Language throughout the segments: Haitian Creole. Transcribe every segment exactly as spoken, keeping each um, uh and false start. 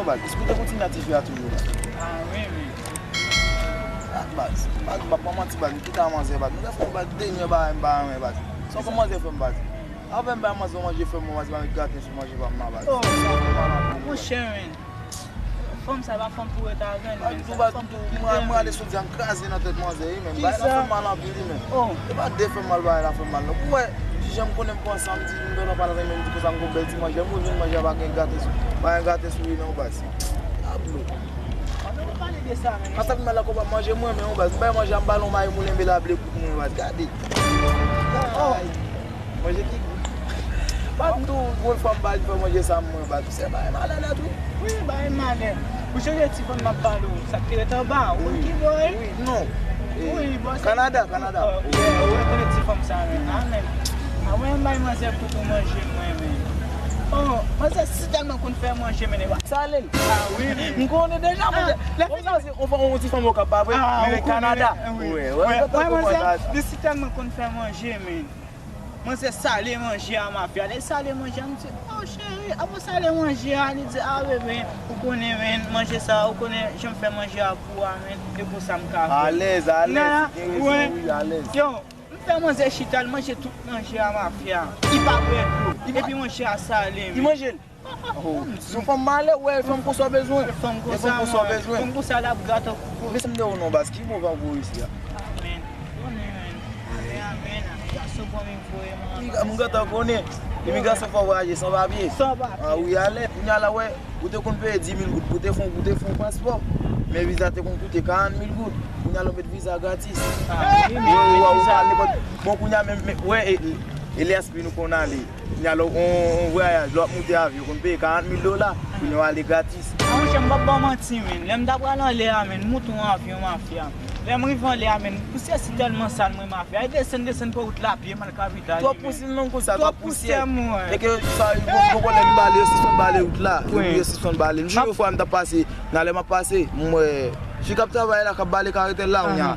Baz, èske w te kontinye ak tifi a toujou, baz? Ah, wi, wi. Ah, baz, baz, m pa manti, baz, m kite a manzè, baz. Manzè fè m, baz, dènye bagay m pa renmen, baz. Se yon manzè fè m, baz. Apre m bay manzè yon manje, fè m yon manje, pa met graten sou manje pa m nan, baz. Oh, sa fè m mal anpil, baz. Monchè, men. Fanm sa pa fanm pou ret avè l, men. Baz, tou, baz, tou, mwen, mwen ale soti an kraze nan tèt manzè, wi, men. Bagay la fè m mal anpil, wi, men. Oh. E pa de fè m mal, bagay la fè m mal, non. Pou wè, di jan m konnen m pran san, m di, m gentan pale avè l, men m di konsa m gon bèl ti manje. Lè m rive jwenn manje a pa gen graten sou, pa gen graten sou li, non, baz. Diablo. An nou pa pale de sa, men. An sa k mal la, konpa manje mwen, men, baz. M bay manje a, m ba l yon mayi moulen, m bale ble kout mwen, baz. Gade. Oh. Manje ki gou. Baz, m tou, gwo fwa m ba li fè manje sa mwen, baz. Se bagay malè nèt, wi. Wi, bagay malè. Ou sonje ti fanm m ap pale w, sa k te ret anba, ou konn ki bò l ye? Wi, non. Wi, bò sa. Kanada, Kanada. Oh, yeah, ou rekonèt ti fanm sa, men. Ah, men. Ah, mwen, m bay manzè kout pou manje mwen, men. Oh, manzè si tèlman konn fè manje, men, e pa sale l. Ah, wi, men. M konnen deja, manzè. Lè fini, se yon fanm, yon ti fanm Okap, pa vre? Ah, men ou konnen, Kanada. Wi. Wi, wi, wi, manzè, li si tèlman konn fè manje, men. Manzè sale manje a, mafya. Lè sale manje a, m di, "Oh, cheri, avan w sale manje a?" Li di, "Ah, bebe, ou konnen, men, manje sa, ou konnen jan m fè manje a pou ou a, men, e konsa m ka fè." Alèz, alèz, gen rezon, wi, alèz. Yo, m fè manzè chita, l manje tout manje a, mafya. Li pa bwè dlo. Epi manje a sale, men. Li manje l. Oh, se yon fanm malè, wè, fanm konsa w bezwen. Fanm konsa w bezwen. Fanm konsa l ap gate w. Mesye m de ou non, baz, ki bò pa gwo isi a? Amèn. Konnen, men. Amèn, amèn. Gason pran m voye m. M gentan konnen. Imigrasyon fè w vwayaje san papye. San papye. Ah wi, alè. Kounye a la, wè, ou te konn peye dis mil goud pou te fon, pou te fon paspò. Men viza te konn koute karant mil goud. Kounye a la, ou met viza gratis. Ah, wi, wi, wi, wi, wi. Bon, kounye a menm, men, wè, e, e, e lè espri nou konn ale. Kounye a, lè w, on, on vwayaj, lè w ap moute avyon, konn peye karant mil dola, kounye a w ale gratis. A, monchè, m p ap ba w manti, men. Lè m ta pral anlè a, men, m moute yon avyon, mafya. Lè m rive anlè a, men, pousyè si tèlman sal, mwen, mafya. E desann, desann pou wout la, pye m al kapital. Twòp pousyè, non, konsa, twòp pousyè. Twòp pousyè, mwen. E ke sa, yon, yon kòlèg m bale, yo sispann bale wout la. Wi. Yo sispann bale. Jou yon fwa, m t ap pase, nan lè m ap pase, m wè fi k ap travay la, k ap bale karetèl la, kounye a.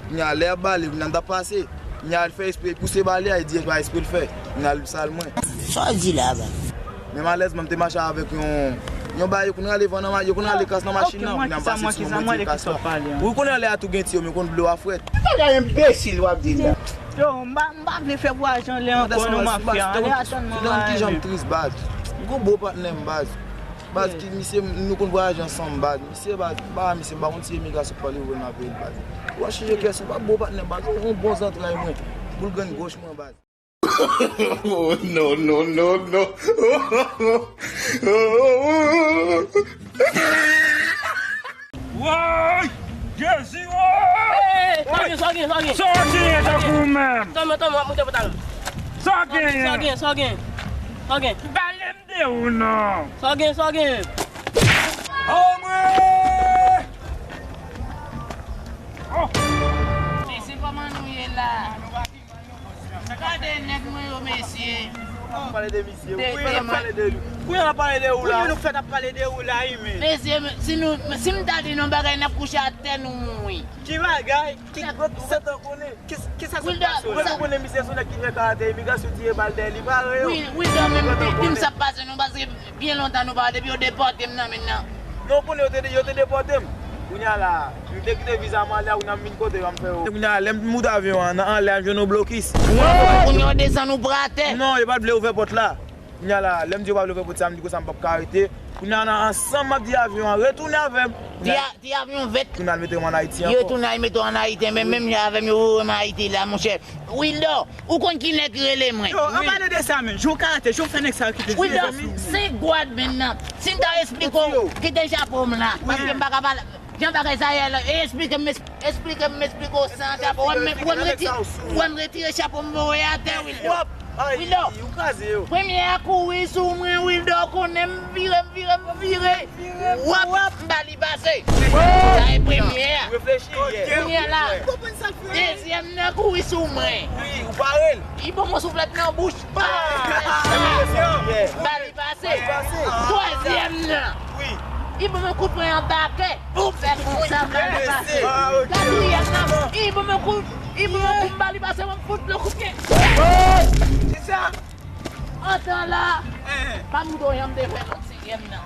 Kounye a, lè y ap bale, kounye a, m t ap pase. Kounye a, l fè espre pouse bale a, e di e pa espre l fè. Kounye a, l sal mwen. Sa w di la, baz? Men malèzman, m te mache avèk yon, yon bagay, yo konn rale van nan ma-, yo konn rale kas nan machin nan, kounye a, m pase sou mwen, m retire kas la. Wi, konnen anlè a tou gen tiyo, men konn dlo a frèt. Bagay enbesil w ap di la. Yo, m pa, m pa vle fè vwayaje anlè ankò non, mafya. Anlè a tèlman malè. Kijan m tris, baz. M gon bon patnè m, baz. Baz, ki misye, nou konn vwayaje ansanm, baz. Misye, baz, m pa misye, m pa konn si imigrasyon k pale ouvè nan peyi l, baz. W ap chanje kè sou, pa bon patnè, baz. Yon bon zantray mwen. Boul grenn goch mwen, baz. Oh, no, no, no, no. Woy! Jezi, woy! Hey, sa gen, sa gen, sa gen? Sa w genyen tankou w menm? Tanmen, tanmen, w ap moute pantalon. Sa w genyen? Sa w genyen, sa w genyen? Sa w genyen? Pale m de ou non. Sa w genyen, sa w genyen? Anmwe! Oh! Mesye, kòman nou ye la? Gade nèg mwen yo, mesye. Pale de misye. De, wi, de, n ap pale de li. Wi, n ap pale de ou la. Wi, nou fèk ap pale de ou la, wi, men. Mesye, si nou, si m ta di nou bagay, n ap kouche atè, nou mouri. Ki bagay? Ki, sa w konnen? Ki, ki sa k sot pase w la? Ou konnen misye se yon nèg ki fè karate, imigrasyon tire bal dèyè li, pare yo. Wi, wi, dan menm pi, pi m sa pase nou, paske byen lontan nou pa, depi yo depòte m nan men nan. Non, ou konnen yo te, yo te depòte m. Kounye a la, m te kite viza m ale a, kounye a m vin kote yo, a m fè yo. Kounye a, lè m moute avyon an, nan anlè a, m jwenn yon blokis. Kounye a, yo desann ou pran atè. Non, yo pa t vle ouvè pòt la. Kounye a la, lè m di yo pa vle ouvè pòt sa, m di konsa m p ap ka rete. Kounye a, nan ansanm, m ap di avyon an retounen avè m. Ti a-, ti avyon vèt. Tounen al mete m ann Ayiti ankò. Yo tounen al mete w ann Ayiti, men menm jan avè m, yo voye m Ayiti la, monchè. Wildo, ou konn ki nèg ki rele mwen? Yo, an pale de sa, men. Jan w karate, jan w fè nèg sa yo kite. Wildo, se gwad men nan. Si m ta esplike w, kite chapo m la. Paske m pa ka pale. Jan bagay sa ye la, e esplike m, es-, esplike m, esplike w san chapo. Wè m, wè m reti-, wè m retire chapo m voye atè, Wildo. Wildo. Premye a kouri sou mwen, Wildo konnen m vire, m vire, m vire. Wap, m ba li pase. Sa e premye a. Kounye a la, dezyèm nan kouri sou mwen. Li ban mwen souflèt nan bouch. M ba li pase. Twazyèm nan. Li ban mwen kout pwen anba kè. Ou fè konsa, m ba li pase. Katriyèm nan. Li ban mwen kout, li ban mwen kout, m ba li pase, mwen fout lòt kout pye. Kisa? Antan la, pa m doyan m te fè lòt senkyèm nan.